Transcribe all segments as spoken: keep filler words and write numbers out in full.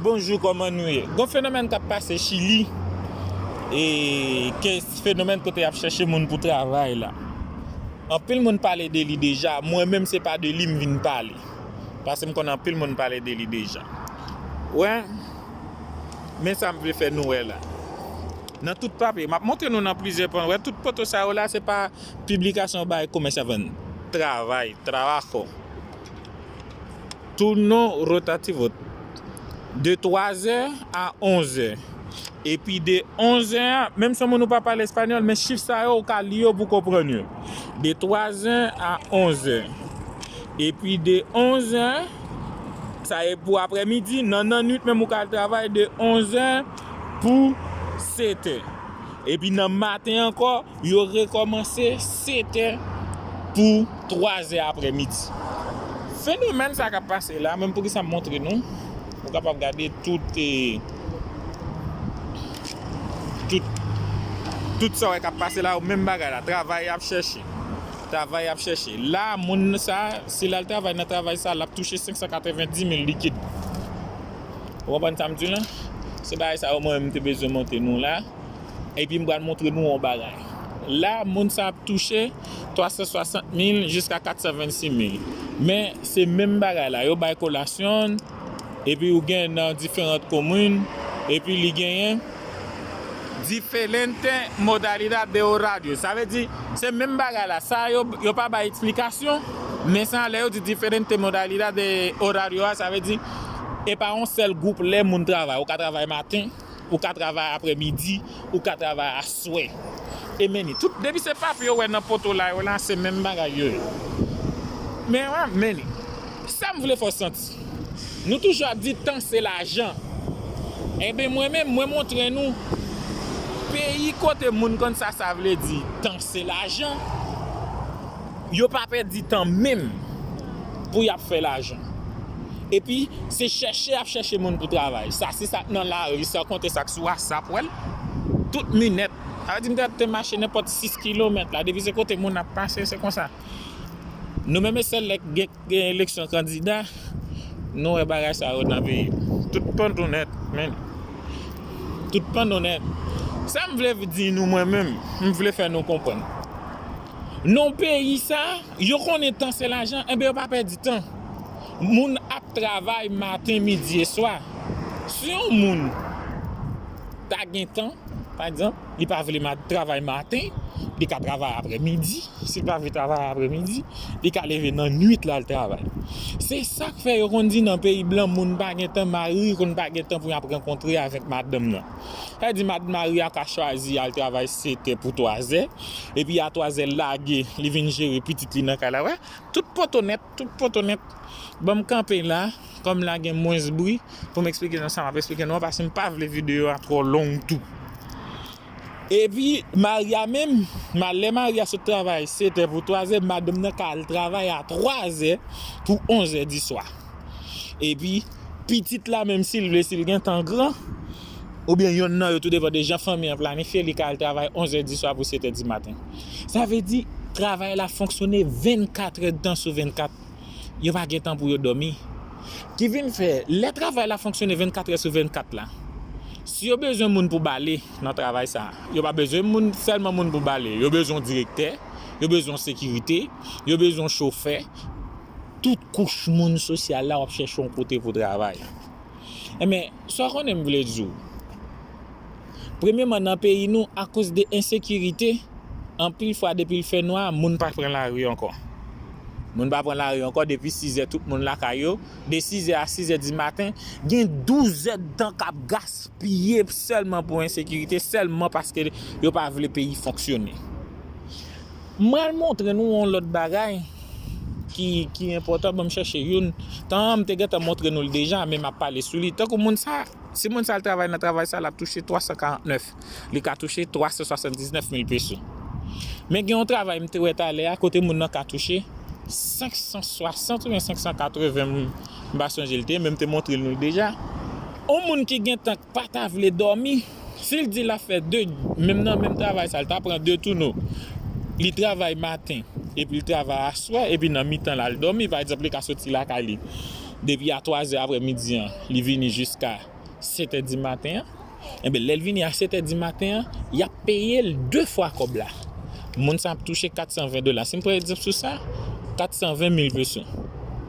Bonjou, kòman nou ye? Gon fenomèn k ap pase Chili, e ke fenomèn kote y ap chèche moun pou travay la. Anpil moun pale de li deja, mwen menm se pa de li m vin pale. Paske m konnen anpil moun pale de li deja. Wè, men sa m vle fè nou wè la. Nan tout papye, m ap montre nou nan plizyè pwen. Wè, tout poto sa yo la, se pa piblikasyon bay komèsyavan. Travay, trabajo. Turno rotativo. De twazè a onzè. Epi de onzè a, menm si yon moun ou pa pale espanyòl, men chif sa yo, ou ka li yo pou konprann yo. De twazè a onzè. Epi de onzè, sa e pou aprèmidi, nan nannwit menm ou ka al travay de onzè pou setè. Epi nan maten ankò, yo rekòmanse setè pou twazè aprèmidi. Fenomèn sa k ap pase la, menm poukisa m montre nou, ou kapab gade tout, e, tout, tout sa w wè k ap pase la, menm bagay la, travay y ap chèche. Travay y ap chèche. La, moun sa, si l al travay nan travay sa, l ap touche senk san katrevenndis mil likid. Ou konprann sa m di w lan? Se bagay sa yo mwen menm m te bezwen montre nou la. Epi m pral montre nou yon bagay. La, moun sa ap touche twa san swasant mil jiska kat san vennsis mil. Men, se menm bagay la. Yo bay kolasyon, epi ou gen nan diferan komin, epi li genyen diferente modalidad de horario. Sa vle di, se menm bagay la. Sa yo, yo pa bay eksplikasyon, men sa lè yo di diferente modalidad de horario a, sa vle di, e pa yon sèl gwoup lè moun travay. Ou ka travay maten, ou ka travay aprèmidi, ou ka travay aswè. E men ni, tout, depi se papye yo wè nan poto la yo la, se menm bagay yo ye. Men wè, men ni. Sa m vle fè w santi. Nou toujou ap di tan se lajan. Enben, mwen menm, mwen montre nou peyi kote moun konn sa sa vle di tan se lajan. Yo pa pèdi tan menm pou y ap fè lajan. Epi, se chèche y ap chèche moun pou travay. Sa, se sa k nan lari, san konte sa k sou WhatsApp, wè l. Tout minèt. Sa vle di, m te, te mache nenpòt sis kilomèt la. Depi se kote moun ap pase, se konsa. Nou menm, e sèl lè gen, gen eleksyon kandida, nou wè bagay sa yo nan peyi. Tout pann onèt, men. Tout pann onèt. Sa m vle di nou, mwen menm, m vle fè nou konprann. Nan peyi sa, yo konnen tan se lajan, enben yo pa pèdi tan. Moun ap travay maten, midi e swa. Si yon moun ta gen tan, pa egzanp, li pa vle ma-, travay maten, li ka travay aprèmidi. Si l pa vle travay aprèmidi, li ka leve nan nwit la al travay. Se sa k fè yo konn di nan peyi blan, moun pa gen tan, mari konn pa gen tan pou y ap rankontre avèk madanm nan. Sa vle di mad-, mari a ka chwazi al travay setè pou twazè, epi a twazè l lage, li vin jere pitit li nan kay la. Wè, tout poto nèt, tout poto nèt. Ban m kanpe la, kòm la gen mwens bri, pou m eksplike nou sa m ap eksplike nou an, paske m pa vle videyo a twò long tou. Epi, mari a menm, ma-, lè mari a sot travay setè pou twazè, madanm nan ka al travay a twazè pou onzè di swa. Epi, pitit la menm, si l vle, si l gen tan gran, oubyen yonn nan yo, tou depan de jan fanmi an planifye, li ka al travay onzè di swa pou setè di maten. Sa vle di, travay la fonksyone vennkat èdtan sou vennkat. Yo pa gen tan pou yo dòmi. Ki vin fè, lè travay la fonksyone vennkat è sou vennkat la, si yo bezwen moun pou bale nan travay sa a, yo pa bezwen moun, sèlman moun pou bale, yo bezwen direktè, yo bezwen sekirite, yo bezwen chofè. Tout kouch moun sosyal la, w ap chèche yon kote pou travay. Enben, sa w konnen m vle di w. Premyèman, nan peyi nou, akoz de ensekirite, anpil fwa depi l fè nwa, moun pa pran lari ankò. Moun pa pran lari ankò depi sizè, tout moun lakay yo. De sizè a sizè di maten, gen douz èdtan k ap gaspiye sèlman pou ensekirite, sèlman paske yo pa vle peyi fonksyone. Mwen al montre nou yon lòt bagay ki, ki enpòtan. Ban m chèche youn. Tan an, m te gentan montre nou l deja, men m ap pale sou li. Tankou moun sa, si moun sa al travay nan travay sa, l ap touche twa san karant nèf. Li ka touche twa san swasanndiznèf mil peso. Men gen yon travay m te wè talè a, kote moun nan ka touche senk san swasant oubyen senk san katreven, m pa sonje l te ye, men m te montre nou l deja. Yon moun ki gentan pa ta vle dòmi, si l di l ap fè de, menm nan menm travay sa, l ta pran de touno. Li travay maten, epi l travay aswè, epi nan mitan l al dòmi. Pa egzanp, li ka soti lakay li depi a twazè aprèmidi an, li vini jiska Sèt è di maten an, enben, lè l vini a sèt è di maten an, y ap peye l de fwa kòb la. Moun sa ap touche kat san ven dola. Si m pran egzanp sou sa, kat san ven mil peso.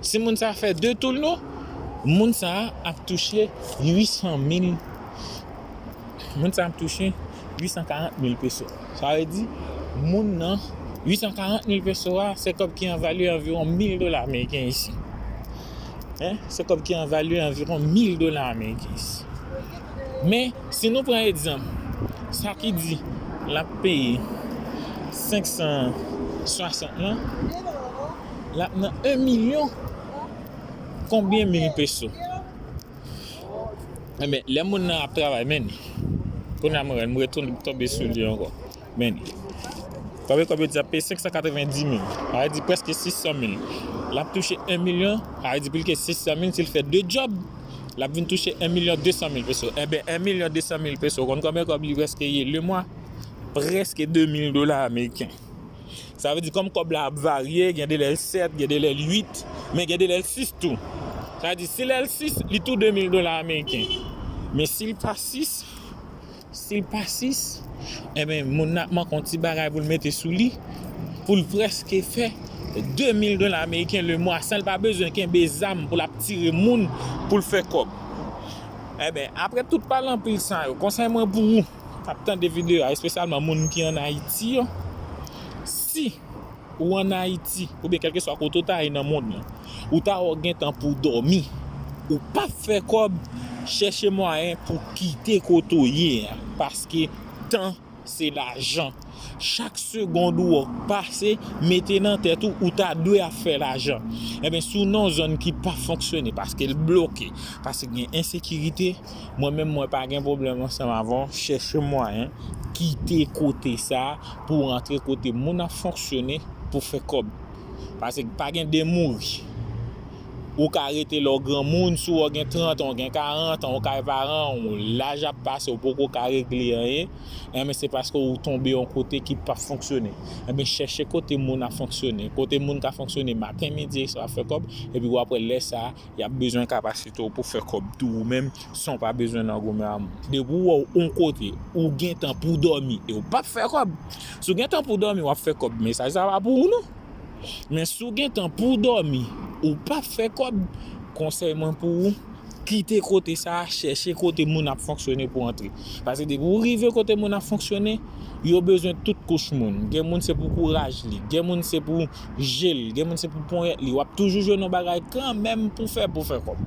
Si moun sa fè de toulno, moun sa ap touche uit san mil. Moun sa ap touche uit san karant mil peso. Sa vle di, moun nan, uit san karant mil peso a, se kòb ki an valè anviwon mil dola ameriken isi. Hein? Se kòb ki an valè anviwon mil dola ameriken isi. Men, si nou pran egzanp, sa ki di l ap peye senk san swasant lan, l ap nan en milyon konbyen mil peso. Enben, lè moun nan ap travay, men, kounye a mwen, mwen retounen tonbe sou li ankò. Men, kòbye kòb yo di ap peye senk san katrevenndis mil, sa vle di prèske sis san mil. L ap touche en milyon, sa vle di plis ke sis san mil, si l fè de djòb, l ap vin touche en milyon de san mil peso. Enben, en milyon de san mil peso, ou konn konbyen kòb li prèske ye le mwa? Prèske de mil dola ameriken. Sa vle di, kòm kòb la ap varye, gen de lè l sèt, gen de lè l uit, men gen de lè l sis tou. Sa vle di, si lè l sis, li tou de mil dola ameriken. Men si l pa sis, si l pa sis, enben, moun nan ap manke yon ti bagay pou l mete sou li, pou l prèske fè de mil dola ameriken le mwa, san l pa bezwen kenbe zam pou l ap tire moun pou l fè kòb. Enben, apre tout pale anpil sa yo, konsèy mwen pou ou k ap tande videyo a, espesyalman moun ki ann Ayiti yo, si ou ann Ayiti, oubyen kèlkeswa kote w ta ye nan mond lan, ou ta wè w gen tan pou w dòmi, ou p ap fè kòb, chèche mwayen pou w kite kote w ye a, paske tan se lajan. Chak segond ou wè k pase, mete nan tèt ou, ou ta dwe ap fè lajan. Enben, si w nan yon zòn ki pa fonksyone, paske l bloke, paske gen ensekirite, mwen menm, mwen pa gen pwoblèm ansanm avè w, chèche mwayen, kite kote sa a pou w rantre kote moun ap fonksyone pou fè kòb. Paske pa gen de mouri. Ou ka rete lè w granmoun, si w gen trant an, w gen karant an, ou ka paran w, laj ap pase, ou poko ka regle anyen, enben se paske ou tonbe yon kote ki p ap fonksyone. Enben, chèche kote moun ap fonksyone. Kote moun ka fonksyone maten, midi e swa ap fè kòb, epi w ap wè lè sa a, y ap bezwen kapasite w pou fè kòb tou ou menm, san w pa bezwen nan goumen a moun. Depi w wè w yon kote, ou gen tan pou w dòmi, e w p ap fè kòb. Si w gen tan pou w dòmi, w ap fè kòb, mesaj sa pa pou ou non. Men si w gen tan pou w dòmi, ou p ap fè kòb, konsèy mwen pou ou, kite kote sa a, chèche kote moun ap fonksyone pou w antre. Paske depi w rive kote moun ap fonksyone, yo bezwen tout kouch moun. Gen moun se pou kouraj li, gen moun se pou je l, gen moun se pou ponyèt li. W ap toujou jwenn yon bagay kanmenm pou fè, pou fè kòb.